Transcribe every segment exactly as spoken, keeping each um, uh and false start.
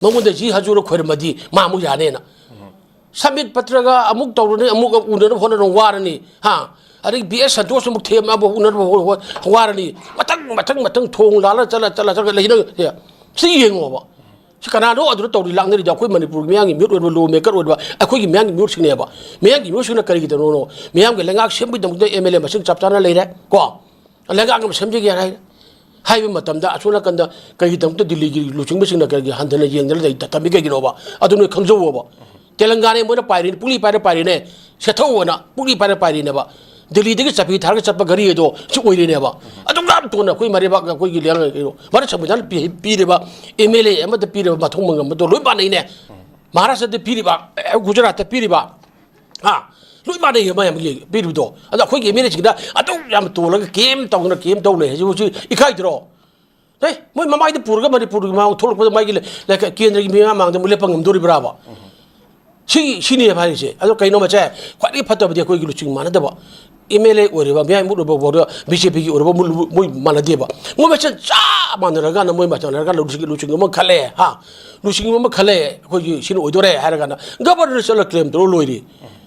ꯃꯉꯣꯟꯗ ꯖꯤ ꯍꯖꯨꯔ ꯈꯣꯏꯔꯝꯃꯗꯤ ꯃꯥ ꯑꯃꯨꯛ ꯌꯥꯅꯦꯅ꯫ ꯁꯃꯤꯠ ꯄꯠꯇ꯭ꯔꯒ ꯑꯃꯨꯛ ꯇꯧꯔꯅꯤ, ꯑꯃꯨꯛ ꯎꯅꯅꯕ ꯍꯣꯠꯅꯕ ꯋꯥꯔꯅꯤ, ꯍꯥ? ꯑꯗꯒꯤ ꯕꯤ ꯑꯦꯁ ꯁꯟꯇꯣꯁ ꯑꯃꯨꯛ ꯊꯦꯝꯅꯕ ꯎꯅꯅꯕ ꯍꯣ-, ꯍꯣ-, ꯋꯥꯔꯅꯤ꯫ ꯃꯊꯪ, ꯃꯊꯪ, ꯃꯊꯪ ꯊꯣꯡ ꯂꯥꯜꯂ ꯆꯠꯂ, ꯆꯠꯂ, ꯆꯠꯂ ꯂꯩꯅ-, ꯁꯤ ꯌꯦꯡꯉꯣꯕ꯫ ꯁꯤ ꯀꯅꯥꯅꯣ ꯑꯗꯨꯗ ꯇꯧꯔꯤ ꯂꯥꯛꯅꯔꯤꯗꯣ? ꯑꯩꯈꯣꯏ ꯃꯅꯤꯄꯨꯔꯒꯤ ꯃꯤꯌꯥꯝꯒꯤ ꯃꯤꯍꯨꯠ ꯑꯣꯏꯕ, ꯂꯣ ꯃꯦꯀꯔ ꯑꯣꯏꯕ ꯑꯩꯈꯣꯏꯒꯤ ꯃꯤꯌꯥꯝꯒꯤ ꯃꯤꯍꯨꯠꯁꯤꯡꯅꯦꯕ꯫ ꯃꯤꯌꯥꯝꯒꯤ ꯃꯤꯍꯨꯠꯁꯤꯡꯅ ꯀꯔꯤꯒꯤꯗꯃꯛꯅꯣ? ꯃꯤꯌꯥꯝꯒꯤ ꯂꯩꯉꯥꯛ ꯁꯦꯝꯕꯒꯤꯗꯃꯛꯇ ꯑꯦꯝ ꯑꯦꯜ ꯑꯦ ꯃꯁꯤꯡ ꯆꯞ ꯆꯥꯅ ꯂꯩꯔꯦ, ꯀꯣ? ꯂꯩꯉꯥꯛ ꯑꯃ ꯁꯦꯝꯖꯒꯦ ꯍꯥꯏ꯫ ꯍꯥꯏꯕ ꯃꯇꯝꯗ ꯑꯁꯣꯝ ꯅꯥꯀꯟꯗ ꯀꯔꯤꯒꯤꯗꯃꯛꯇ ꯗꯤꯜꯂꯤꯒꯤ ꯂꯨꯆꯤꯡꯕꯁꯤꯡꯅ ꯀꯔꯤꯒꯤ ꯍꯟꯊꯅ ꯌꯦꯡꯗꯅ ꯂꯩ, ꯊꯝꯃꯤ ꯀꯩꯒꯤꯅꯣꯕ? ꯑꯗꯨ ꯅꯣꯏ ꯈꯪꯖꯧꯑꯣꯕ꯫ ꯇꯦꯂꯪꯒꯥꯅ ꯃꯣꯏꯅ ꯄꯥꯏꯔꯤꯅꯤ, ꯄꯨꯛꯂꯤ ꯄꯥꯏꯔ ꯄꯥꯏꯔꯤꯅꯦ, ꯁꯦꯠꯊꯧꯑꯣꯅ ꯄꯨꯛꯂꯤ ꯄꯥꯏꯔ ꯄꯥꯏꯔꯤꯅꯦꯕ꯫ ꯗꯤꯜꯂꯤꯗꯒꯤ ꯆꯐꯤ ꯊꯥꯔꯒ ꯆꯠꯄ ꯒꯥꯔꯤ ꯑꯗꯣ ꯁꯤ ꯑꯣꯏꯔꯤꯅꯦꯕ꯫ ꯑꯗꯨꯛ ꯌꯥꯝ ꯇꯣꯟꯅ ꯑꯩꯈꯣꯏ ꯃꯔꯩꯕꯥꯛ, ꯑꯩꯈꯣꯏꯒꯤ ꯂꯩꯉꯥꯛ ꯀꯩꯅꯣ, ꯚꯥꯔꯠ ꯁꯪꯕꯤꯙꯥꯟ ꯄꯤ-, ꯄꯤꯔꯤꯕ ꯑꯦꯝ ꯑꯦꯜ ꯑꯦ ꯑꯃꯗ ꯄꯤꯔꯤꯕ ꯃꯊꯧ ꯃꯉꯝ ꯑꯗꯣ ꯂꯣꯏ ꯃꯥꯟꯅꯩꯅꯦ꯫ ꯃꯍꯥꯔꯥꯁꯇ꯭ꯔꯗ ꯄꯤꯔꯤꯕ, ꯑꯦ, ꯒꯨꯖꯔꯥꯠꯇ ꯄꯤꯔꯤꯕ, ꯍꯥ? ꯂꯣꯏ ꯃꯥꯟꯅꯩꯌꯦ ꯃꯌꯥꯝꯒꯤ ꯄꯤꯔꯤꯕꯗꯣ꯫ ꯑꯗꯣ ꯑꯩꯈꯣꯏꯒꯤ ꯑꯦꯝ ꯑꯦꯜ ꯑꯦꯁꯤꯡꯗ ꯑꯗꯨꯛ ꯌꯥꯝ ꯇꯣꯜꯂꯒ ꯀꯦꯝ ꯇꯧꯗꯅ ꯀꯦꯝ ꯇꯧ ꯂꯩ ꯍꯥꯏꯁꯤꯕꯨ ꯁꯤ ꯏꯀꯥꯏꯗ꯭ꯔꯣ? ꯑꯦ, ꯃꯣꯏ ꯃꯃꯥꯏꯗ ꯄꯨꯔꯒ ꯃꯅꯤꯄꯨꯔꯒꯤ ꯃꯃꯥꯡ ꯊꯣꯛꯂꯛꯄꯗ ꯃꯥꯒꯤ ꯂꯩ-, ꯂꯩ-, ꯀꯦꯟꯗ꯭ꯔꯒꯤ ꯃꯤꯃꯥꯡꯗ ꯃꯣꯏ ꯂꯦꯞꯄ ꯉꯝꯗꯣꯔꯤꯕ꯭ꯔꯥꯕ? ꯁꯤ, ꯁꯤꯅꯦꯕ ꯍꯥꯏꯔꯤꯁꯦ꯫ ꯑꯗꯣ ꯀꯩꯅꯣ ꯃꯁꯦ, ꯈ꯭ꯋꯥꯏꯗꯒꯤ ꯐꯠꯇꯕꯗꯤ ꯑꯩꯈꯣꯏꯒꯤ ꯂꯨꯆꯤꯡ ꯃꯥꯟꯅꯗꯕ꯫ ꯑꯦꯝ ꯑꯦꯜ ꯑꯦ ꯑꯣꯏꯔꯤꯕ, ꯃꯤꯌꯥꯝ ꯃꯤꯍꯨꯠ ꯑꯣꯏꯕ ꯐꯥꯎꯗ ꯕꯤ ꯖꯦ ꯄꯤꯒꯤ ꯑꯣꯏꯔꯕ ꯃꯣꯏ, ꯃꯣꯏ ꯃꯥꯟꯅꯗꯦꯕ꯫ ꯃꯣꯏ ꯃꯁꯦꯟ ꯆꯞ ꯃꯥꯟꯅꯔꯀꯥꯟꯗ, ꯃꯣꯏ ꯃꯥꯟꯅꯔꯀꯥꯟꯗ ꯂꯨꯆꯤꯡ, ꯂꯨꯆꯤꯡ ꯑꯃ ꯈꯜꯂꯦ, ꯍꯥ? ꯂꯨꯆꯤꯡ ꯑꯃ ꯈꯜꯂꯦ, ꯑꯩꯈꯣꯏꯒꯤ ꯁꯤꯅ ꯑꯣꯏꯗꯣꯔꯦ ꯍꯥꯏꯔ ꯀꯥꯟꯗ ꯒꯕꯔꯅꯔ ꯆꯠꯂ ꯀ꯭ꯂꯦꯝ ꯇꯧꯔ ꯂꯣꯏꯔꯦ꯫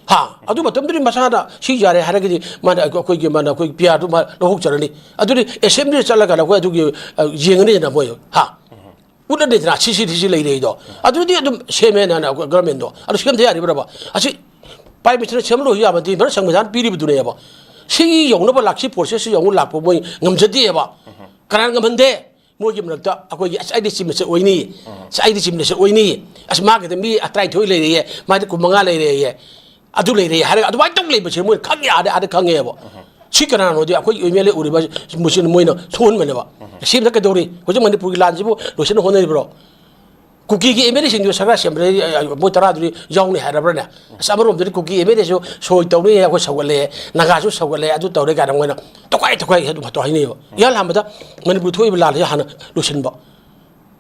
ꯍꯥ? ꯑꯗꯨ ꯃꯇꯝꯗꯨꯗꯤ ꯃꯁꯥꯅ ꯁꯤ ꯌꯥꯔꯦ ꯍꯥꯏꯔꯒꯗꯤ ꯃꯥꯅ ꯑꯩꯈꯣꯏꯒꯤ, ꯃꯥꯅ ꯑꯩꯈꯣꯏꯒꯤ ꯄꯤ ꯑꯥꯔꯗꯨ ꯃꯥ ꯂꯧꯍꯧꯖꯔꯅꯤ꯫ ꯑꯗꯨꯗꯤ ꯑꯦꯁꯦꯝꯕ꯭ꯂꯤꯗ ꯆꯠꯂꯀꯥꯟꯗ ꯑꯩꯈꯣꯏ ꯑꯗꯨꯒꯤ, ꯑ, ꯌꯦꯡꯉꯅꯤꯗꯅ ꯃꯣꯏ, ꯍꯥ? ꯎꯠꯂꯅꯤꯗꯅ ꯁꯤ, ꯁꯤ, ꯁꯤ, ꯁꯤ ꯂꯩꯔꯦ ꯑꯩꯗꯣ꯫ ꯑꯗꯨꯗꯤ ꯑꯗꯨꯝ ꯁꯦꯝꯃꯦꯅ ꯑꯩꯈꯣꯏ ꯒꯚꯔꯟꯃꯦꯟꯗꯣ꯫ ꯑꯗꯨ ꯁꯦꯝꯗ ꯌꯥꯔꯤꯕ꯭ꯔꯕ? ꯑꯁꯤ ꯄ꯭ꯔꯥꯏꯝ ꯃꯤꯅꯤꯁꯇꯔꯅ ꯁꯦꯝꯍꯜꯂꯣꯏꯁꯨ ꯌꯥꯕ ꯅꯠꯇꯦ, ꯃꯔꯝ ꯁꯪꯕꯤꯙꯥꯟ ꯄꯤꯔꯤꯕꯗꯨꯅꯦꯕ꯫ ꯁꯤ ꯌꯧꯅꯕ ꯂꯥꯛ-, ꯁꯤ ꯄ꯭ꯔꯣꯁꯦꯁꯁꯤ ꯌꯧꯅ ꯂꯥꯛꯄ ꯃꯣꯏ ꯉꯝꯖꯗꯦꯕ꯫ ꯀꯅꯥꯅ ꯉꯝꯍꯟꯗꯦ? ꯃꯣꯏꯒꯤ ꯃꯔꯛꯇ ꯑꯩꯈꯣꯏꯒꯤ, "ꯑꯁ, ꯑꯩꯗꯤ ꯆꯤꯞ ꯃꯤꯅꯤꯁꯇꯔ ꯑꯣꯏꯅꯤ, ꯑꯁ, ꯑꯩꯗꯤ ꯆꯤꯞ ꯃꯤꯅꯤꯁꯇꯔ ꯑꯣꯏꯅꯤ, ꯑꯁ, ꯃꯥꯒꯤꯗ ꯃꯤ ꯇꯔꯥꯅꯤꯊꯣꯏ ꯂꯩꯔꯦꯌꯦ, ꯃꯥꯗꯤ ꯀꯨꯟꯃꯉꯥ ꯂꯩꯔꯦꯌꯦ, ꯑꯗꯨ ꯂꯩꯔꯦ" ꯍꯥꯏꯔꯒ ꯑꯗꯨꯃꯥꯏꯅ ꯇꯧ ꯂꯩꯕꯁꯦ ꯃꯣꯏꯅ ꯈꯪꯉꯦ, ꯑꯥꯗ, ꯑꯥꯗ ꯈꯪꯉꯦꯕ꯫ ꯁꯤ ꯀꯅꯥꯅꯣꯗꯤ ꯑꯩꯈꯣꯏꯒꯤ ꯑꯦꯝ ꯑꯦꯜ ꯑꯦ ꯑꯣꯏꯔꯤꯕ ꯃꯁꯤꯅ ꯃꯣꯏꯅ ꯊꯣꯛꯍꯟꯕꯅꯦꯕ꯫ ꯁꯤ ꯑꯝꯇ ꯀꯩꯗꯧꯔꯤ? ꯍꯧꯖꯤꯛ ꯃꯅꯤꯄꯨꯔꯒꯤ ꯂꯥꯟꯁꯤꯕꯨ ꯂꯣꯏꯁꯤꯟꯅ ꯍꯣꯠꯅꯔꯤꯕ꯭ꯔꯣ? ꯀꯨꯀꯤꯒꯤ ꯑꯦꯝ ꯑꯦꯜ ꯑꯦꯁꯤꯡꯗꯨ ꯁꯔꯀꯥꯔ ꯁꯦꯝꯕꯗ, ꯑ, ꯃꯣꯏ ꯇꯔꯥꯗꯨꯗꯤ ꯌꯥꯎꯅꯤ ꯍꯥꯏꯔꯕ꯭ꯔꯅꯦ? ꯑꯁ, ꯑꯃꯔꯣꯝꯗꯗꯤ ꯀꯨꯀꯤ ꯑꯦꯝ ꯑꯦꯜ ꯑꯦꯁꯨ ꯁꯣꯏ ꯇꯧꯅꯤ, ꯑꯩꯈꯣꯏ ꯁꯧꯒꯠꯂꯦ, ꯅꯥꯒꯥꯁꯨ ꯁꯧꯒꯠꯂꯦ, ꯑꯗꯨ ꯇꯧꯔꯦ ꯀꯥꯏꯅ ꯃꯣꯏꯅ ꯇꯣꯈꯥꯏ ꯇꯣꯈꯥꯏ ꯑꯗꯨꯝ ꯍꯥꯊꯨ ꯍꯥꯏꯅꯩꯌꯦꯕ꯫ ꯏꯍꯥꯟ ꯍꯥꯟꯕꯗ ꯃꯅꯤꯄꯨꯔ ꯊꯣꯛꯏꯕ ꯂꯥꯟꯁꯦ ꯍꯥꯟꯅ ꯂꯣꯏꯁꯤꯟꯕ,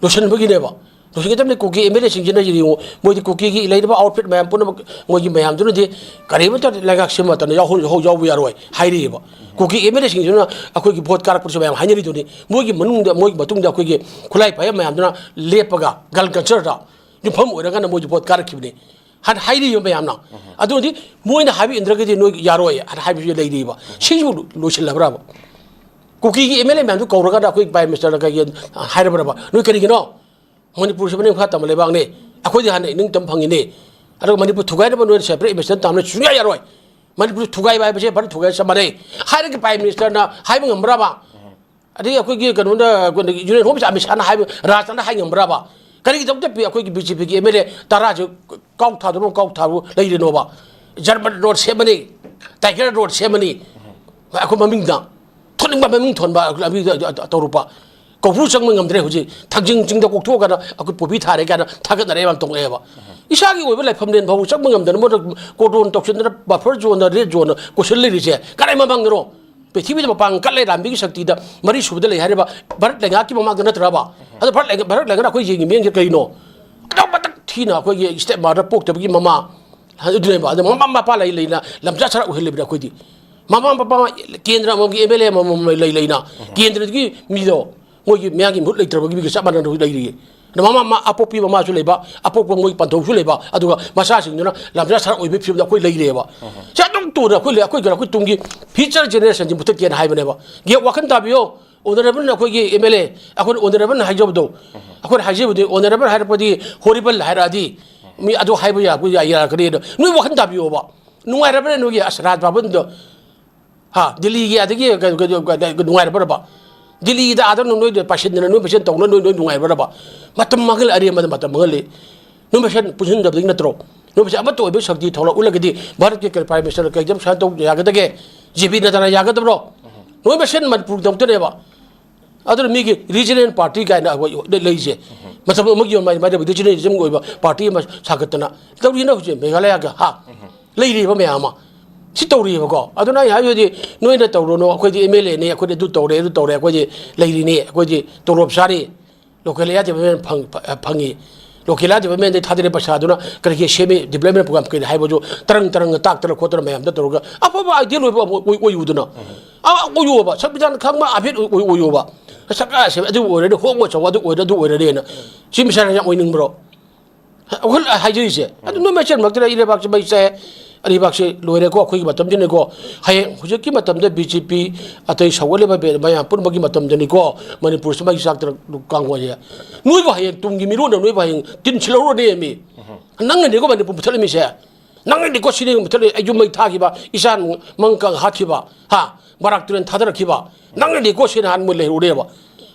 ꯂꯣꯏꯁꯤꯟꯕꯒꯤꯅꯦꯕ꯫ ꯂꯣꯏꯁꯤꯟꯒꯗꯕꯅꯤ꯫ ꯀꯨꯀꯤ ꯑꯦꯝ ꯑꯦꯜ ꯑꯦꯁꯤꯡꯁꯤꯅ ꯌꯦꯡꯉꯨ, ꯃꯣꯏꯗꯤ ꯀꯨꯀꯤꯒꯤ ꯂꯩꯔꯤꯕ ꯑꯥꯎꯠꯐꯤꯠ ꯃꯌꯥꯝ ꯄꯨꯝꯅꯃꯛ, ꯃꯣꯏꯒꯤ ꯃꯌꯥꯝꯗꯨꯅꯗꯤ ꯀꯔꯤꯃꯠꯇ ꯂꯩꯉꯥꯛ ꯁꯦꯝꯕ ꯃꯇꯝꯗ ꯌꯥꯎꯍꯧ-, ꯌꯥꯎꯍꯧ-, ꯌꯥꯎꯕ ꯌꯥꯔꯣꯏ ꯍꯥꯏꯔꯤꯑꯕ꯫ ꯀꯨꯀꯤ ꯑꯦꯝ ꯑꯦꯜ ꯑꯦꯁꯤꯡꯁꯤꯅ ꯑꯩꯈꯣꯏꯒꯤ ꯚꯣꯠ ꯀꯥꯔꯛꯄꯁꯨ ꯃꯌꯥꯝ ꯍꯥꯏꯅꯔꯤꯗꯨꯅꯤ꯫ ꯃꯣꯏꯒꯤ ꯃꯅꯨꯡꯗ, ꯃꯣꯏꯒꯤ ꯃꯇꯨꯡꯗ ꯑꯩꯈꯣꯏꯒꯤ ꯈꯨꯠꯂꯥꯏ ꯄꯥꯏꯕ ꯃꯌꯥꯝꯗꯨꯅ ꯂꯦꯞꯄꯒ, ꯒꯟ ꯀꯜꯆꯔꯗ ꯌꯨꯝꯐꯝ ꯑꯣꯏꯔꯒꯅ ꯃꯣꯏꯁꯨ ꯚꯣꯠ ꯀꯥꯔꯛꯈꯤꯕꯅꯤ ꯍꯥꯏꯅ ꯍꯥꯏꯔꯤꯕ ꯃꯌꯥꯝꯅ꯫ ꯑꯗꯨꯗꯤ ꯃꯣꯏꯅ ꯍꯥꯏꯕ ꯏꯟꯗ꯭ꯔꯒꯗꯤ ꯅꯣꯏ ꯌꯥꯔꯣꯏ ꯍꯥꯏꯅ ꯍꯥꯏꯕꯁꯨ ꯂꯩꯔꯤꯕ꯫ ꯁꯤꯁꯨ ꯂꯣꯏꯁꯤꯜꯂꯕ꯭ꯔꯕ? ꯀꯨꯀꯤꯒꯤ ꯑꯦꯝ ꯑꯦꯜ ꯑꯦ ꯃꯌꯥꯝꯗꯨ ꯀꯧꯔꯀꯥꯟꯗ ꯑꯩꯈꯣꯏ ꯄ꯭ꯔꯥꯏꯝ ꯃꯤꯅꯤꯁꯇꯔꯅ ꯀꯩꯒꯤ ꯍꯥꯏꯔꯕ꯭ꯔꯕ? ꯅꯣꯏ ꯀꯔꯤꯒꯤꯅꯣ? ꯃꯅꯤꯄꯨꯔꯁꯤ ꯃꯅꯤꯡ ꯃꯈꯥ ꯇꯝꯕ ꯂꯩꯕꯥꯛꯅꯤ, ꯑꯩꯈꯣꯏꯗꯤ ꯍꯥꯟꯅ ꯏꯅꯤꯡꯇꯝ ꯐꯪꯉꯤꯅꯤ, ꯑꯗꯨꯒ ꯃꯅꯤꯄꯨꯔ ꯊꯨꯒꯥꯏꯅꯕ ꯅꯣꯏꯅ ꯁꯦꯄꯔꯦꯠ ꯏꯟꯚꯦꯁꯟ ꯇꯥꯝꯅ ꯁꯨꯡꯌꯥ ꯌꯥꯔꯣꯏ꯫ ꯃꯅꯤꯄꯨꯔ ꯊꯨꯒꯥꯏꯕ ꯍꯥꯏꯕꯁꯦ ꯚꯥꯔꯠ ꯊꯨꯒꯥꯏꯕ ꯆꯞ ꯃꯥꯟꯅꯩ꯫ ꯍꯥꯏꯔꯒ ꯄ꯭ꯔꯥꯏꯝ ꯃꯤꯅꯤꯁꯇꯔꯅ ꯍꯥꯏꯕ ꯉꯝꯕ꯭ꯔꯕ? ꯑꯗꯒꯤ ꯑꯩꯈꯣꯏꯒꯤ ꯀꯩꯅꯣꯗ, ꯑꯩꯈꯣꯏꯒꯤ ꯌꯨꯅꯤꯌꯟ ꯍꯣꯝ ꯃꯤꯅꯤꯁꯇꯔ ꯑꯃꯤꯠ ꯁꯥꯍꯅ ꯍꯥꯏꯕ, ꯔꯥꯖꯅꯥꯊꯅ ꯍꯥꯏ ꯉꯝꯕ꯭ꯔꯕ? ꯀꯔꯤꯒꯤꯗꯃꯛꯇ ꯄꯤ-, ꯑꯩꯈꯣꯏꯒꯤ ꯕꯤ ꯖꯦ ꯄꯤꯒꯤ ꯑꯦꯝ ꯑꯦꯜ ꯑꯦ ꯇꯔꯥꯁꯦ ꯀꯥꯎ ꯊꯥꯗꯨꯅ ꯀꯥꯎ ꯊꯥꯕꯨ ꯂꯩꯔꯤꯅꯣꯕ? ꯖꯔꯃꯟ ꯔꯣꯗ ꯁꯦꯝꯃꯅꯤ, ꯇꯥꯏꯒꯔ ꯔꯣꯗ ꯁꯦꯝꯃꯅꯤ, ꯑꯩꯈꯣꯏ ꯃꯃꯤꯡꯗ ꯊꯣꯟꯅꯤꯡꯕ ꯃꯃꯤꯡ ꯊꯣꯟꯕ ꯂꯝꯕꯤꯗ ꯇꯧꯔꯨꯕ꯫ ꯀꯧꯕ꯭ꯔꯨ ꯆꯪꯕ ꯉꯝꯗ꯭ꯔꯦ ꯍꯧꯖꯤꯛ꯫ ꯊꯥꯡꯖꯤꯡ ꯆꯤꯡꯗ ꯀꯣꯛꯊꯣꯛꯑꯀꯥꯟꯗ ꯑꯩꯈꯣꯏ ꯄꯣꯄꯤ ꯊꯥꯔꯦ ꯀꯥꯏꯅ ꯊꯥꯒꯠꯅꯔꯦ ꯌꯥꯝ ꯇꯣꯡꯉꯛꯑꯦꯕ꯫ ꯏꯁꯥꯒꯤ ꯑꯣꯏꯕ ꯂꯥꯏꯐꯝ ꯂꯦꯟ ꯐꯥꯎꯕ ꯆꯪꯕ ꯉꯝꯗꯅ ꯃꯣꯏꯅ ꯀꯣꯔꯗꯣꯟ ꯇꯧꯁꯤꯟꯗꯅ ꯕꯐꯔ ꯖꯣꯟꯗ, ꯔꯦꯗ ꯖꯣꯟꯗ ꯀꯣꯏꯁꯤꯜ ꯂꯩꯔꯤꯁꯦ ꯀꯗꯥꯏ ꯃꯃꯥꯡꯗꯅꯣ? ꯄ꯭ꯔꯤꯊꯤꯕꯤꯗ ꯃꯄꯥꯡ ꯀꯠꯂꯦ ꯂꯥꯟꯃꯤꯒꯤ ꯁꯛꯇꯤꯗ ꯃꯔꯤ ꯁꯨꯕꯗ ꯂꯩ ꯍꯥꯏꯔꯤꯕ ꯚꯥꯔꯠ ꯂꯩꯉꯥꯛꯀꯤ ꯃꯃꯥꯡꯗ ꯅꯠꯇ꯭ꯔꯕ? ꯑꯗꯣ ꯚꯥꯔꯠ ꯂꯩꯉꯥꯛ-, ꯚꯥꯔꯠ ꯂꯩꯉꯥꯛꯅ ꯑꯩꯈꯣꯏ ꯌꯦꯡꯉꯤ ꯃꯤꯠꯌꯦꯡꯁꯦ ꯀꯔꯤꯅꯣ? ꯑꯗꯨꯛ ꯃꯇꯤꯛ ꯊꯤꯅ ꯑꯩꯈꯣꯏꯒꯤ ꯁ꯭ꯇꯦꯞ ꯃꯥꯗꯔ ꯄꯣꯛꯇꯕꯒꯤ ꯃꯃꯥ ꯑꯗꯨꯅꯦꯕ꯫ ꯑꯗꯣ ꯃꯃꯥ ꯃꯄꯥ ꯂꯩ ꯂꯩꯅ ꯂꯝꯆꯠ ꯁꯥꯔꯥꯛ ꯑꯣꯏꯍꯜꯂꯤꯕꯅꯤ ꯑꯩꯈꯣꯏꯗꯤ꯫ ꯃꯃꯥ ꯃꯄꯥ ꯀꯦꯟꯗ꯭ꯔ ꯑꯃꯃꯝꯒꯤ ꯑꯦꯝ ꯑꯦꯜ ꯑꯦ ꯑꯃꯃꯝ ꯂꯩ ꯂꯩꯅ ꯀꯦꯟꯗ꯭ꯔꯗꯨꯒꯤ ꯃꯤꯗꯣ ꯃꯣꯏꯒꯤ ꯃꯌꯥꯝꯒꯤ ꯃꯍꯨꯠ ꯂꯩꯇ꯭ꯔꯕꯒꯤ ꯃꯤꯒ ꯆꯞ ꯃꯥꯟꯅꯅ ꯂꯩꯔꯤꯌꯦ꯫ ꯑꯗꯣ ꯃꯃꯥ, ꯃꯃꯥ ꯑꯄꯣꯛꯄꯤ ꯃꯃꯥꯁꯨ ꯂꯩꯕ, ꯑꯄꯣꯛꯄ ꯃꯣꯏꯒꯤ ꯄꯟꯊꯧꯁꯨ ꯂꯩꯕ, ꯑꯗꯨꯒ ꯃꯆꯥꯁꯤꯡꯗꯨꯅ ꯂꯝꯆꯠ ꯁꯥꯔꯥꯛ ꯑꯣꯏꯕꯒꯤ ꯐꯤꯕꯝꯗ ꯑꯩꯈꯣꯏ ꯂꯩꯔꯦꯕ꯫ ꯁꯤ ꯑꯗꯨꯝ ꯇꯨꯅ ꯑꯩꯈꯣꯏ ꯂꯩ-, ꯑꯩꯈꯣꯏ, ꯑꯩꯈꯣꯏ ꯇꯨꯡꯒꯤ ꯐ꯭ꯌꯨꯆꯔ ꯖꯦꯅꯦꯔꯦꯁꯟꯁꯤ ꯃꯨꯊꯠꯀꯦꯅ ꯍꯥꯏꯕꯅꯦꯕ꯫ ꯒꯦꯞ ꯋꯥꯈꯜ ꯇꯥꯕꯤꯌꯣ꯫ ꯑꯣꯅꯔꯦꯕꯜ ꯑꯩꯈꯣꯏꯒꯤ ꯑꯦꯝ ꯑꯦꯜ ꯑꯦ, ꯑꯩꯈꯣꯏꯅ ꯑꯣꯅꯔꯦꯕꯜ ꯍꯥꯏꯖꯕꯗꯣ, ꯑꯩꯈꯣꯏꯅ ꯍꯥꯏꯖꯕꯗꯤ ꯑꯣꯅꯔꯦꯕꯜ ꯍꯥꯏꯔꯛꯄꯗꯤ ꯍꯣꯔꯤꯕꯜ ꯍꯥꯏꯔꯛꯑꯗꯤ ꯃꯤ ꯑꯗꯨ ꯍꯥꯏꯕ ꯌꯥ-, ꯌꯥ-, ꯌꯥꯔꯛꯀꯅꯤ꯫ ꯅꯣꯏ ꯋꯥꯈꯜ ꯇꯥꯕꯤꯌꯣꯕ꯫ ꯅꯨꯡꯉꯥꯏꯔꯕꯅꯦ ꯅꯣꯏꯒꯤ ꯑꯁ ꯔꯥꯖ ꯚꯕꯟꯗꯣ꯫ ꯍꯥ, ꯗꯤꯜꯂꯤꯒꯤ ꯑꯗꯒꯤ ꯀ-, ꯀ-, ꯀ-, ꯀ-, ꯅꯨꯡꯉꯥꯏꯔꯕ꯭ꯔꯕ? ꯗꯤꯜꯂꯤꯗ ꯑꯥꯗ ꯅꯣꯏꯗ ꯄꯥꯏꯁꯤꯟꯗꯅ ꯅꯣꯏ ꯃꯁꯦꯟ ꯇꯧꯅ ꯅꯣꯏ, ꯅꯣꯏ ꯅꯨꯡꯉꯥꯏꯔꯕ꯭ꯔꯕ? ꯃꯇꯝ ꯃꯥꯡꯍꯜꯂꯦ, ꯑꯔꯦꯝꯕꯗ ꯃꯇꯝ ꯃꯥꯡꯍꯜꯂꯦ꯫ ꯅꯣꯏ ꯃꯁꯦꯟ ꯄꯨꯟꯁꯤꯟꯗꯕꯗꯒꯤ ꯅꯠꯇ꯭ꯔꯣ? ꯅꯣꯏ ꯃꯁꯦꯟ ꯑꯃꯠꯇ ꯑꯣꯏꯕ ꯁꯛꯇꯤ ꯊꯧꯔꯛꯎ ꯎꯠꯂꯒꯗꯤ ꯚꯥꯔꯠꯀꯤ ꯀ-, ꯄ꯭ꯔꯥꯏꯝ ꯃꯤꯅꯤꯁꯇꯔꯅ ꯀꯩꯗ ꯁꯨꯃꯥꯏꯅ ꯇꯧ ꯌꯥꯒꯗꯒꯦ? ꯖꯦ ꯄꯤ ꯅꯗꯥꯅ ꯌꯥꯒꯗꯕ꯭ꯔꯣ? ꯅꯣꯏ ꯃꯁꯦꯟ ꯃꯅꯤꯄꯨꯔꯒꯤꯗꯃꯛꯇꯅꯦꯕ꯫ ꯑꯗꯨꯅ ꯃꯤꯒꯤ ꯔꯤꯖꯅꯦꯜ ꯄꯥꯔꯇꯤ ꯀꯥꯏꯅ ꯑꯩꯈꯣꯏ ꯂꯩ-, ꯂꯩꯁꯦ꯫ ꯃꯇꯝ ꯑꯃꯒꯤ ꯑꯣꯏꯅ ꯃꯥꯏ, ꯃꯥꯏ ꯔꯤꯖꯅꯦꯂꯤꯖꯝꯒꯤ ꯑꯣꯏꯕ ꯄꯥꯔꯇꯤ ꯑꯃ ꯁꯥꯒꯠꯇꯅ ꯇꯧꯔꯤꯅ ꯍꯧꯖꯤꯛ ꯃꯦꯘꯥꯂꯌꯥꯒ, ꯍꯥ? ꯂꯩꯔꯤꯕ ꯃꯌꯥꯝ ꯑꯃ꯫ ꯁꯤ ꯇꯧꯔꯤꯑꯕꯀꯣ꯫ ꯑꯗꯨꯅ ꯑꯩ ꯍꯥꯏꯕꯗꯤ ꯅꯣꯏꯅ ꯇꯧꯔꯨꯅꯨ, ꯑꯩꯈꯣꯏꯗꯤ ꯑꯦꯝ ꯑꯦꯜ ꯑꯦꯅꯤ, ꯑꯩꯈꯣꯏꯗꯤ ꯑꯗꯨ ꯇꯧꯔꯦ, ꯑꯗꯨ ꯇꯧꯔꯦ, ꯑꯩꯈꯣꯏꯗꯤ ꯂꯩꯔꯤꯅꯤ, ꯑꯩꯈꯣꯏꯗꯤ ꯇꯣꯂꯣꯞ ꯆꯥꯔꯤ꯫ Local area development ꯐꯪ-, ꯐ-, ꯐꯪꯉꯤ꯫ Local area development ꯗꯩ ꯊꯥꯗꯔꯤꯕ ꯄꯩꯁꯥꯗꯨꯅ ꯀꯔꯤꯒꯤ ꯁꯦꯝꯃꯤ, development program ꯀꯔꯤ ꯍꯥꯏꯕꯁꯨ ꯇꯔꯪ ꯇꯔꯪꯅ ꯇꯥꯛꯇꯅ ꯈꯣꯠꯇꯅ ꯃꯌꯥꯝꯗ ꯇꯧꯔꯒ ꯑꯐꯕ ideal ꯑꯣꯏꯕ ꯑꯃ ꯑꯣꯏ-, ꯑꯣꯏꯌꯨꯗꯅ꯫ ꯑ, ꯑꯣꯏꯌꯣꯕ꯫ ꯁꯪꯕꯤꯙꯥꯟ ꯈꯪꯕ ꯑꯐꯦꯠ ꯑꯣꯏ-, ꯑꯣꯏ-, ꯑꯣꯏꯌꯣꯕ꯫ ꯁꯔꯀꯥꯔꯁꯦ ꯑꯗꯨ ꯑꯣꯏꯔꯗꯤ, ꯍꯣꯡꯕ ꯆꯥꯎꯕ ꯑꯗꯨ ꯑꯣꯏꯔꯗꯤ, ꯑꯗꯨ ꯑꯣꯏꯔꯗꯤꯅ꯫ ꯆꯤꯞ ꯃꯤꯅꯤꯁꯇꯔꯅ ꯌꯥꯝ ꯑꯣꯏꯅꯤꯡꯕ꯭ꯔꯣ? ꯑꯩꯈꯣꯏ ꯍꯥꯏꯖꯔꯤꯁꯦ꯫ ꯑꯗꯨ ꯅꯣꯏ ꯃꯁꯦꯟꯃꯛꯇꯅ ꯏꯔꯩꯕꯥꯛꯁꯦ ꯃꯩ ꯆꯥꯛꯑꯦ꯫ ꯂꯩꯕꯥꯛꯁꯦ ꯂꯣꯏꯔꯦꯀꯣ, ꯑꯩꯈꯣꯏꯒꯤ ꯃꯇꯝꯁꯤꯅꯀꯣ꯫ ꯍꯌꯦꯡ ꯍꯧꯖꯤꯛꯀꯤ ꯃꯇꯝꯗ ꯕꯤ ꯖꯦ ꯄꯤ, ꯑꯇꯩ ꯁꯧꯒꯠꯂꯤꯕ ꯕꯦ-, ꯃꯌꯥꯝ ꯄꯨꯝꯅꯃꯛꯀꯤ ꯃꯇꯝꯗꯅꯤꯀꯣ, ꯃꯅꯤꯄꯨꯔꯁꯤ ꯃꯩ ꯆꯥꯛꯇꯅ ꯀꯥꯡꯉꯣꯁꯦ꯫ ꯅꯣꯏꯕꯨ ꯍꯌꯦꯡ ꯇꯨꯡꯒꯤ ꯃꯤꯔꯣꯟꯅ ꯅꯣꯏꯕꯨ ꯍꯌꯦꯡ ꯇꯤꯟ ꯁꯤꯠꯍꯧꯔꯅꯦꯃꯤ꯫ ꯅꯪꯅꯅꯦꯀꯣ ꯃꯅꯤꯄꯨꯔ ꯃꯨꯠꯊꯠꯂꯝꯃꯤꯁꯦ꯫ ꯅꯪꯅꯗꯤꯀꯣ ꯁꯤꯅꯤ ꯃꯨꯠꯊꯠꯂꯤ, ꯑꯩ ꯌꯨꯝ ꯃꯩ ꯊꯥꯈꯤꯕ, ꯏꯆꯥ ꯃꯪ ꯀꯥꯡ ꯍꯥꯠꯈꯤꯕ, ꯍꯥ? ꯕꯔꯥꯛ ꯇꯨꯔꯦꯜ ꯊꯥꯗꯔꯛꯈꯤꯕ꯫ ꯅꯪꯅꯗꯤꯀꯣ ꯁꯤꯅ ꯍꯥꯟꯅ ꯃꯣꯏ ꯂꯩꯍꯧꯔꯦꯕ꯫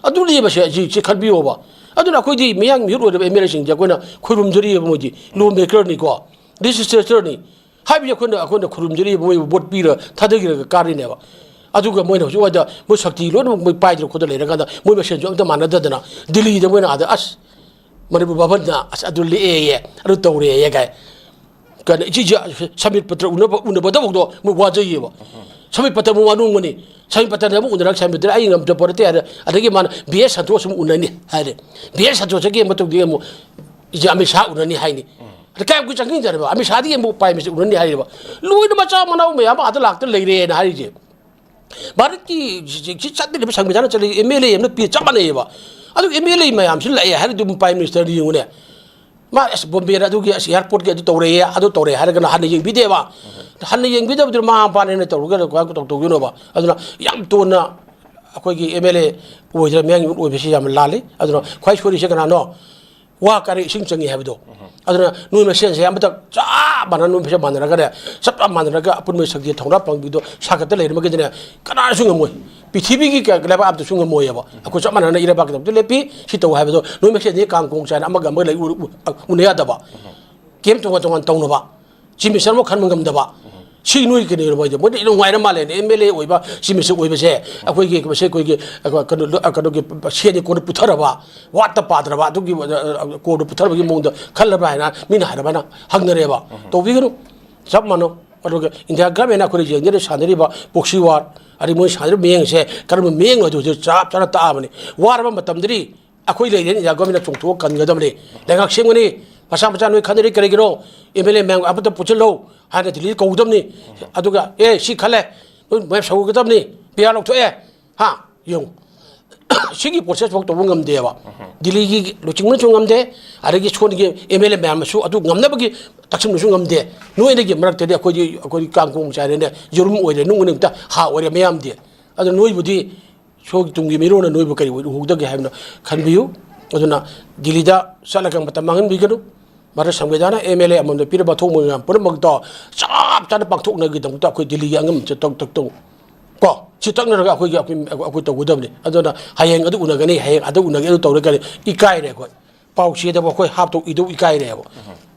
ꯑꯗꯨꯅꯦꯕ ꯁꯦ, ꯁꯤ, ꯁꯤ ꯈꯟꯕꯤꯌꯣꯕ꯫ ꯑꯗꯨꯅ ꯑꯩꯈꯣꯏꯗꯤ ꯃꯤꯌꯥꯡ ꯃꯤꯍꯨꯠ ꯑꯣꯏꯔꯕ ꯑꯦꯝ ꯑꯦꯜ ꯑꯦꯁꯤꯡꯁꯦ ꯑꯩꯈꯣꯏꯅ ꯈꯣꯏꯔꯨꯝꯖꯔꯤꯑꯕ ꯃꯣꯏꯗꯤ꯫ Law makerꯅꯤꯀꯣ, legislatorꯅꯤ꯫ ꯍꯥꯏꯕꯗꯤ ꯑꯩꯈꯣꯏꯅ, ꯑꯩꯈꯣꯏꯅ ꯈꯨꯔꯨꯝꯖꯔꯤꯕ ꯃꯣꯏꯕꯨ ꯚꯣꯠ ꯄꯤꯔ ꯊꯥꯗꯈꯤꯔꯒ ꯀꯥꯔꯤꯅꯦꯕ꯫ ꯑꯗꯨꯒ ꯃꯣꯏꯅ ꯍꯧꯖꯤꯛ ꯋꯥꯏꯗ ꯃꯣꯏ ꯁꯛꯇꯤ ꯂꯣꯏꯅꯃꯛ ꯃꯣꯏ ꯄꯥꯏꯗꯅ ꯈꯣꯠꯇꯅ ꯂꯩꯔꯀꯥꯟꯗ ꯃꯣꯏ ꯃꯁꯦꯟꯁꯨ ꯑꯝꯇ ꯃꯥꯟꯅꯗꯗꯅ ꯗꯤꯜꯂꯤꯗ ꯃꯣꯏꯅ ꯑꯥꯗ ꯑꯁ ꯃꯅꯤꯄꯨꯔ ꯚꯥꯕꯟꯅ ꯑꯁ ꯑꯗꯨ ꯂꯦꯛꯑꯦꯌꯦ, ꯑꯗꯨ ꯇꯧꯔꯦꯌꯦ ꯀꯥꯏ꯫ ꯀꯩꯅꯣ ꯏꯆꯦꯁꯦ ꯁꯃꯤꯠ ꯄꯇ꯭ꯔ ꯎꯅꯕ, ꯎꯅꯕꯗꯐꯥꯎꯗꯣ ꯃꯣꯏ ꯋꯥꯖꯩꯌꯦꯕ꯫ ꯁꯃꯤꯠ ꯄꯇ꯭ꯔ ꯑꯃꯨꯛ ꯋꯥꯅꯣꯡꯒꯅꯤ꯫ ꯁꯃꯤꯠ ꯄꯇ꯭ꯔꯗ ꯑꯃꯨꯛ ꯎꯅꯔꯒ ꯁꯃꯤꯠ ꯄꯇ꯭ꯔ ꯑꯩ ꯉꯝꯗꯕ ꯄꯣꯠ ꯅꯠꯇꯦ ꯍꯥꯏꯔꯦ꯫ ꯑꯗꯒꯤ ꯃꯥꯅ ꯕꯤ ꯑꯦꯁ ꯁꯟꯇꯣꯁ ꯑꯃꯨꯛ ꯎꯅꯅꯤ ꯍꯥꯏꯔꯦ꯫ ꯕꯤ ꯑꯦꯁ ꯁꯟꯇꯣꯁꯇꯒꯤ ꯃꯇꯨꯡꯗꯤ ꯑꯃꯨꯛ ꯏꯆꯦ ꯑꯃꯤꯠ ꯁꯥꯍ ꯎꯅꯅꯤ ꯍꯥꯏꯅꯤ꯫ ꯑꯗ ꯀꯌꯥꯝ ꯀꯨꯏ ꯆꯪꯅꯤꯡꯗꯔꯦꯕ? ꯑꯃꯤꯠ ꯁꯥꯍꯗꯒꯤ ꯑꯃꯨꯛ ꯄ꯭ꯔꯥꯏꯝ ꯃꯤꯅꯤꯁꯇꯔ ꯎꯅꯅꯤ ꯍꯥꯏꯔꯦꯕ꯫ ꯂꯣꯏꯅ ꯃꯆꯥ ꯃꯅꯥꯎ ꯃꯌꯥꯝ ꯑꯃ ꯑꯥꯗ ꯂꯥꯛꯇꯅ ꯂꯩꯔꯦꯅ ꯍꯥꯏꯔꯤꯁꯦ꯫ ꯚꯥꯔꯠꯀꯤ ꯁꯤ, ꯁꯤ, ꯁꯤ ꯆꯠꯅꯔꯤꯕ ꯁꯪꯕꯤꯙꯥꯟꯗ ꯆꯠꯂꯤ ꯑꯦꯝ ꯑꯦꯜ ꯑꯦ ꯑꯃꯅ ꯄꯤ ꯆꯞ ꯃꯥꯟꯅꯩꯌꯦꯕ꯫ ꯑꯗꯨ ꯑꯦꯝ ꯑꯦꯜ ꯑꯦ ꯃꯌꯥꯝꯁꯤ ꯂꯥꯛꯑꯦ ꯍꯥꯏꯔꯗꯤ ꯑꯗꯨꯝ ꯄ꯭ꯔꯥꯏꯝ ꯃꯤꯅꯤꯁꯇꯔꯗ ꯌꯦꯡꯉꯨꯅꯦ꯫ ꯃꯥ ꯑꯁ ꯕꯣꯝꯕꯦꯗ ꯑꯗꯨꯒꯤ ꯑꯁ ꯑꯦꯌꯥꯔꯄꯣꯔꯠꯀꯤ ꯑꯗꯨ ꯇꯧꯔꯛꯑꯦ, ꯑꯗꯨ ꯇꯧꯔꯛꯑꯦ ꯍꯥꯏꯔꯒꯅ ꯍꯟꯅ ꯌꯦꯡꯕꯤꯗꯦꯕ꯫ ꯍꯟꯅ ꯌꯦꯡꯕꯤꯗꯕꯗꯨꯅ ꯃꯃꯥ ꯃꯄꯥꯅ ꯍꯦꯟꯅ ꯇꯧꯔꯒ ꯀꯃꯥꯏꯅ ꯇꯧ-, ꯇꯧꯗꯣꯏꯅꯣꯕ꯫ ꯑꯗꯨꯅ ꯌꯥꯝ ꯇꯣꯟꯅ ꯑꯩꯈꯣꯏꯒꯤ ꯑꯦꯝ ꯑꯦꯜ ꯑꯦ ꯑꯣꯏꯗ꯭ꯔ ꯃꯌꯥꯡ ꯌꯨꯝ ꯑꯣꯏꯕꯁꯤ ꯌꯥꯝꯅ ꯂꯥꯜꯂꯤ꯫ ꯑꯗꯨꯅ ꯈ꯭ꯋꯥꯏ ꯁꯣꯏꯔꯤꯁꯦ ꯀꯅꯥꯅꯣ? ꯋꯥ ꯀꯥꯔꯦ ꯏꯁꯤꯡ ꯆꯪꯉꯤ ꯍꯥꯏꯕꯗꯣ꯫ ꯑꯗꯨꯅ ꯅꯣꯏ ꯃꯁꯦꯟꯁꯦ ꯑꯃꯇ ꯆꯞ ꯃꯥꯟꯅ ꯅꯣꯏ ꯃꯁꯦꯟ ꯃꯥꯟꯅꯔꯒꯅꯦ, ꯆꯞ ꯆꯞ ꯃꯥꯟꯅꯔꯒ ꯑꯄꯨꯟꯕ ꯁꯛꯇꯤ ꯊꯧꯅꯥ ꯄꯥꯡꯕꯤꯗꯣ ꯁꯥꯒꯠꯇ ꯂꯩꯔꯝꯃꯒꯗꯤꯅꯦ, ꯀꯅꯥꯁꯨ ꯉꯝꯃꯣꯏ꯫ ꯄ꯭ꯔꯤꯊꯤꯕꯤꯒꯤ ꯀ-, ꯂꯩꯕꯥꯛ ꯑꯝꯇꯁꯨ ꯉꯝꯃꯣꯏꯑꯕ꯫ ꯑꯩꯈꯣꯏ ꯆꯞ ꯃꯥꯟꯅꯅ ꯏꯔꯩꯕꯥꯛꯀꯤꯗꯃꯛꯇ ꯂꯦꯞꯄꯤ, ꯁꯤ ꯇꯧ ꯍꯥꯏꯕꯗꯣ ꯅꯣꯏ ꯃꯁꯦꯟꯗꯤ ꯀꯥꯡ ꯀꯣꯡ ꯆꯥꯏꯅ ꯑꯃꯒ ꯑꯃꯒ ꯂꯩ ꯎ-, ꯎ-, ꯎꯅ ꯌꯥꯗꯕ꯫ ꯀꯦꯝ ꯇꯣꯉꯥꯟ ꯇꯣꯉꯥꯟ ꯇꯧꯅꯕ꯫ ꯆꯤꯞ ꯃꯤꯅꯤꯁꯇꯔ ꯑꯃ ꯈꯟꯕ ꯉꯝꯗꯕ꯫ ꯁꯤ ꯅꯣꯏ ꯀꯩꯅꯣ ꯃꯣꯏꯗꯤ, ꯃꯣꯏꯗꯤ ꯅꯨꯡꯉꯥꯏꯔ ꯃꯥꯜꯂꯦꯅꯦ, ꯑꯦꯝ ꯑꯦꯜ ꯑꯦ ꯑꯣꯏꯕ, ꯆꯤꯞ ꯃꯤꯅꯤꯁꯇꯔ ꯑꯣꯏꯕꯁꯦ, ꯑꯩꯈꯣꯏꯒꯤ, ꯃꯁꯤ ꯑꯩꯈꯣꯏꯒꯤ, ꯑ, ꯀꯩꯅꯣ, ꯑ, ꯀꯩꯅꯣꯒꯤ ꯁꯦꯟꯒꯤ ꯀꯣꯟꯗ ꯄꯨꯊꯔꯕ, ꯋꯥꯠꯇ ꯄꯥꯗ꯭ꯔꯕ, ꯑꯗꯨꯒꯤ, ꯑ, ꯑ, ꯀꯣꯟꯗ ꯄꯨꯊꯔꯕꯒꯤ ꯃꯑꯣꯡꯗ ꯈꯜꯂꯕ꯭ꯔꯥ ꯍꯥꯏꯅ ꯃꯤꯅ ꯍꯥꯏꯔꯕ ꯍꯥꯏꯅ ꯍꯪꯅꯔꯦꯕ꯫ ꯇꯧꯕꯤꯒꯅꯨ꯫ ꯆꯞ ꯃꯥꯟꯅꯧ꯫ ꯑꯗꯨꯒ ꯏꯟꯗꯤꯌꯥ ꯒꯚꯔꯟꯃꯦꯟꯅ ꯑꯩꯈꯣꯏꯅ ꯌꯦꯡꯖꯔꯤꯕ, ꯁꯥꯟꯅꯔꯤꯕ proxy war, ꯑꯗꯩ ꯃꯣꯏ ꯁꯥꯟꯅꯔꯤꯕ ꯃꯤꯠꯌꯦꯡꯁꯦ ꯀꯔꯝꯕ ꯃꯤꯠꯌꯦꯡꯅꯣ ꯍꯥꯏꯗꯨ ꯍꯧꯖꯤꯛ ꯆꯞ ꯆꯥꯅ ꯇꯥꯛꯑꯕꯅꯤ꯫ ꯋꯥꯔꯕ ꯃꯇꯝꯗꯗꯤ ꯑꯩꯈꯣꯏ ꯂꯩꯔꯦ, ꯏꯟꯗꯤꯌꯥ ꯒꯣꯔꯃꯦꯟꯅ ꯆꯣꯡꯊꯣꯛꯑ ꯀꯟꯒꯗꯕꯅꯤ꯫ ꯂꯩꯉꯥꯛ ꯁꯦꯝꯒꯅꯤ, ꯃꯁꯥ ꯃꯁꯥ ꯅꯣꯏ ꯈꯟꯅꯔꯤ ꯀꯔꯤꯒꯤꯅꯣ? ꯑꯦꯝ ꯑꯦꯜ ꯑꯦ ꯃꯌꯥꯝ ꯑꯃꯇ ꯄꯨꯟꯁꯤꯜꯂꯣ ꯍꯥꯏꯅ ꯗꯤꯜꯂꯤꯗ ꯀꯧꯒꯗꯕꯅꯤ꯫ ꯑꯗꯨꯒ ꯑꯦ ꯁꯤ ꯈꯜꯂꯦ, ꯅꯣꯏ ꯃꯌꯥꯝ ꯁꯧꯒꯗꯕꯅꯤ, ꯄꯤ ꯑꯥꯔ ꯂꯧꯊꯣꯛꯑꯦ꯫ ꯍꯥ? ꯌꯦꯡꯉꯨ꯫ ꯁꯤꯒꯤ ꯄ꯭ꯔꯣꯁꯦꯁ ꯐꯥꯎ ꯇꯧꯕ ꯉꯝꯗꯦꯕ꯫ ꯗꯤꯜꯂꯤꯒꯤ ꯂꯨꯆꯤꯡꯕꯅꯁꯨ ꯉꯝꯗꯦ, ꯑꯗꯒꯤ ꯁꯣꯝꯒꯤ ꯑꯦꯝ ꯑꯦꯜ ꯑꯦ ꯃꯌꯥꯝꯅꯁꯨ ꯑꯗꯨ ꯉꯝꯅꯕꯒꯤ ꯇꯛꯁꯤꯟꯕꯁꯨ ꯉꯝꯗꯦ꯫ ꯅꯣꯏꯗꯒꯤ ꯃꯔꯛꯇꯗꯤ ꯑꯩꯈꯣꯏꯗꯤ, ꯑꯩꯈꯣꯏꯗꯤ ꯀꯥꯡꯈꯣꯡ ꯆꯥꯏꯔꯦꯅꯦ, ꯌꯦꯔꯨꯝ ꯑꯣꯏꯔꯦ, ꯅꯨꯡ ꯑꯣꯏꯔꯦ, ꯍꯥ ꯑꯣꯏꯔꯦ ꯃꯌꯥꯝꯗꯤ꯫ ꯑꯗꯨ ꯅꯣꯏꯕꯨꯗꯤ ꯁꯣꯝꯒꯤ ꯇꯨꯡꯒꯤ ꯃꯤꯔꯣꯟꯅ ꯅꯣꯏꯕꯨ ꯀꯔꯤ ꯑꯣꯏꯅ ꯎꯍꯧꯗꯒꯦ ꯍꯥꯏꯕꯅ ꯈꯟꯕꯤꯌꯨ꯫ ꯑꯗꯨꯅ ꯗꯤꯜꯂꯤꯗ ꯆꯠꯂꯒ ꯃꯇꯝ ꯃꯥꯡꯍꯟꯕꯤꯒꯅꯨ꯫ ꯃꯔꯝ ꯁꯪꯕꯤꯗꯥꯅ ꯑꯦꯝ ꯑꯦꯜ ꯑꯦ ꯑꯃꯃꯝꯗ ꯄꯤꯔꯤꯕ ꯃꯊꯧ ꯃꯉꯝ ꯄꯨꯝꯅꯃꯛꯇꯣ ꯆꯞ ꯆꯥꯅ ꯄꯥꯡꯊꯣꯛꯅꯕꯒꯤꯗꯃꯛꯇ ꯑꯩꯈꯣꯏ ꯗꯤꯜꯂꯤꯒꯤ ꯑꯉꯝ ꯆꯠꯇꯧ ꯇꯧ ꯀꯣ ꯁꯤ ꯇꯛꯅꯔꯒ ꯑꯩꯈꯣꯏꯒꯤ, ꯑꯩꯈꯣꯏ, ꯑꯩꯈꯣꯏ ꯇꯧꯒꯗꯕꯅꯤ꯫ ꯑꯗꯨꯅ ꯍꯌꯦꯡ ꯑꯗꯨ ꯎꯅꯒꯅꯤ, ꯍꯌꯦꯡ ꯑꯗꯨ ꯎꯅꯒꯅꯤ, ꯑꯗꯨ ꯇꯧꯔꯒꯅꯤ ꯏꯀꯥꯏꯔꯦ ꯑꯩꯈꯣꯏ꯫ ꯄꯥꯎ ꯆꯦꯗꯕꯨ ꯑꯩꯈꯣꯏ ꯍꯥꯞꯇꯧ ꯏꯗꯧ ꯏꯀꯥꯏꯔꯦꯕ꯫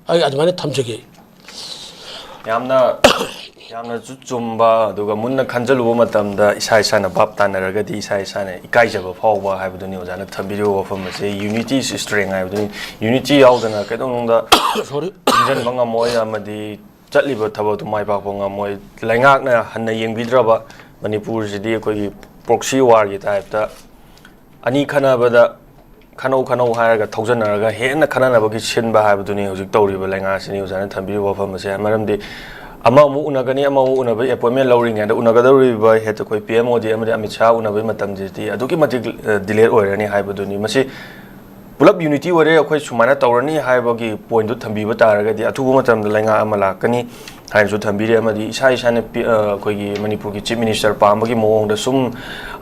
ꯑꯩ ꯑꯗꯨꯃꯥꯏꯅ ꯊꯝꯖꯒꯦ꯫ ꯌꯥꯝꯅ ꯌꯥꯝꯅꯁꯨ ꯆꯨꯝꯕ, ꯑꯗꯨꯒ ꯃꯨꯟꯅ ꯈꯟꯖꯜꯂꯨꯕ ꯃꯇꯝꯗ ꯏꯁꯥ ꯏꯁꯥꯅ ꯚꯥꯞ ꯇꯥꯅꯔꯒꯗꯤ ꯏꯁꯥ ꯏꯁꯥꯅ ꯏꯀꯥꯏꯖꯕ ꯐꯥꯎꯕ ꯍꯥꯏꯕꯗꯨꯅꯤ ꯑꯣꯖꯥꯅ ꯊꯝꯕꯤꯔꯤꯕ ꯋꯥꯐꯝ ꯑꯁꯦ꯫ Unity is strength ꯍꯥꯏꯕꯗꯨꯅꯤ꯫ Unity ꯌꯥꯎꯗꯅ ꯀꯩꯗꯧꯅꯨꯡꯗ ꯊꯤꯡꯖꯤꯟꯕ ꯉꯝꯃꯣꯏ ꯑꯃꯗꯤ ꯆꯠꯂꯤꯕ ꯊꯕꯛꯇꯨ ꯃꯥꯏ ꯄꯥꯛꯄ ꯉꯝꯃꯣꯏ꯫ ꯂꯩꯉꯥꯛꯅ ꯍꯟꯅ ꯌꯦꯡꯕꯤꯗ꯭ꯔꯕ ꯃꯅꯤꯄꯨꯔꯁꯤꯗꯤ ꯑꯩꯈꯣꯏꯒꯤ proxy warꯒꯤ typeꯇ ꯑꯅꯤ ꯈꯠꯅꯕꯗ ꯈꯠꯅꯧ ꯈꯠꯅꯧ ꯍꯥꯏꯔꯒ ꯊꯧꯖꯟꯅꯔꯒ ꯍꯦꯟꯅ ꯈꯠꯅꯅꯕꯒꯤ ꯁꯤꯟꯕ ꯍꯥꯏꯕꯗꯨꯅꯤ ꯍꯧꯖꯤꯛ ꯇꯧꯔꯤꯕ ꯂꯩꯉꯥꯛꯁꯤꯅꯤ ꯑꯣꯖꯥꯅ ꯊꯝꯕꯤꯔꯤꯕ ꯋꯥꯐꯝ ꯑꯁꯦ꯫ ꯃꯔꯝꯗꯤ ꯑꯃꯃꯨꯛ ꯎꯅꯒꯅꯤ, ꯑꯃꯃꯨꯛ ꯎꯅꯕꯒꯤ appointment ꯂꯧꯔꯤꯉꯩꯗ ꯎꯅꯒꯗꯧꯔꯤꯕ ꯍꯦꯠ ꯑꯩꯈꯣꯏ ꯄꯤ ꯑꯦꯝ ꯃꯣꯗꯤ ꯑꯃꯗꯤ ꯑꯃꯤꯠ ꯁꯥꯍ ꯎꯅꯕꯒꯤ ꯃꯇꯝꯁꯤꯗꯤ ꯑꯗꯨꯛꯀꯤ ꯃꯇꯤꯛ delay ꯑꯣꯏꯔꯅꯤ ꯍꯥꯏꯕꯗꯨꯅꯤ꯫ ꯃꯁꯤ ꯄꯨꯂꯞ unity ꯑꯣꯏꯔꯦ, ꯑꯩꯈꯣꯏ ꯁꯨꯃꯥꯏꯅ ꯇꯧꯔꯅꯤ ꯍꯥꯏꯕꯒꯤ pointꯗꯨ ꯊꯝꯕꯤꯕ ꯇꯥꯔꯒꯗꯤ ꯑꯊꯨꯕ ꯃꯇꯝꯗ ꯂꯩꯉꯥꯛ ꯑꯃ ꯂꯥꯛꯀꯅꯤ ꯍꯥꯏꯅꯁꯨ ꯊꯝꯕꯤꯔꯤ꯫ ꯑꯃꯗꯤ ꯏꯁꯥ ꯏꯁꯥꯅ ꯄꯤ-, ꯑ, ꯑꯩꯈꯣꯏꯒꯤ ꯃꯅꯤꯄꯨꯔꯒꯤ Chief Minister ꯄꯥꯝꯕꯒꯤ ꯃꯑꯣꯡꯗ ꯁꯨꯝ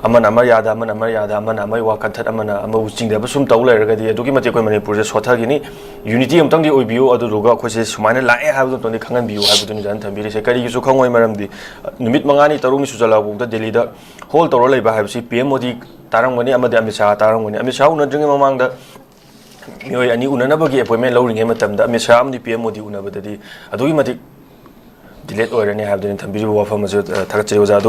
ꯑꯃꯅ ꯑꯃ ꯌꯥꯗ, ꯑꯃꯅ ꯑꯃ ꯌꯥꯗ, ꯑꯃꯅ ꯑꯃꯒꯤ ꯋꯥ ꯀꯟꯊꯠ, ꯑꯃꯅ ꯑꯃꯕꯨ ꯆꯤꯡꯊꯕ ꯁꯨꯝ ꯇꯧ ꯂꯩꯔꯒꯗꯤ ꯑꯗꯨꯛꯀꯤ ꯃꯇꯤꯛ ꯑꯩꯈꯣꯏ ꯃꯅꯤꯄꯨꯔꯁꯦ ꯁꯣꯠꯊꯈꯤꯅꯤ꯫ Unity ꯑꯃꯨꯛꯇꯪꯗꯤ ꯑꯣꯏꯕꯤꯌꯨ, ꯑꯗꯨꯗꯨꯒ ꯑꯩꯈꯣꯏꯁꯦ ꯁꯨꯃꯥꯏꯅ ꯂꯥꯛꯑꯦ ꯍꯥꯏꯕꯗꯨ ꯑꯃꯨꯛꯇꯪꯗꯤ ꯈꯪꯍꯟꯕꯤꯌꯨ ꯍꯥꯏꯕꯗꯨꯅꯤ ꯑꯣꯖꯥꯅ ꯊꯝꯕꯤꯔꯤꯁꯦ꯫ ꯀꯔꯤꯒꯤꯁꯨ ꯈꯪꯉꯣꯏ, ꯃꯔꯝꯗꯤ ꯅꯨꯃꯤꯠ ꯃꯉꯥꯅꯤ ꯇꯔꯨꯛꯅꯤ ꯁꯨꯖꯜꯂꯛꯑꯐꯥꯎꯗ ꯗꯦꯜꯂꯤꯗ ꯍꯣꯜ ꯇꯧꯔ ꯂꯩꯕ ꯍꯥꯏꯕꯁꯤ ꯄꯤ ꯑꯦꯝ ꯃꯣꯗꯤ ꯇꯥꯔꯝꯒꯅꯤ, ꯑꯃꯗꯤ ꯑꯃꯤꯠ ꯁꯥꯍ ꯇꯥꯔꯝꯒꯅꯤ꯫ ꯑꯃꯤꯠ ꯁꯥꯍ ꯎꯅꯗ꯭ꯔꯤꯉꯩ ꯃꯃꯥꯡꯗ ꯃꯤꯑꯣꯏ ꯑꯅꯤ ꯎꯅꯅꯕꯒꯤ appointment ꯂꯧꯔꯤꯉꯩ ꯃꯇꯝꯗ ꯑꯃꯤꯠ ꯁꯥꯍ ꯑꯃꯗꯤ ꯄꯤ ꯑꯦꯝ ꯃꯣꯗꯤ ꯎꯅꯕꯗꯗꯤ ꯑꯗꯨꯛꯀꯤ ꯃꯇꯤꯛ delay ꯑꯣꯏꯔꯅꯤ ꯍꯥꯏꯕꯗꯨꯅꯤ ꯊꯝꯕꯤꯔꯤꯕ ꯋꯥꯐꯝ ꯑꯁꯤ꯫ ꯑ, ꯊꯥꯒꯠꯆꯔꯤ ꯑꯣꯖꯥ꯫ ꯑꯗꯨꯒ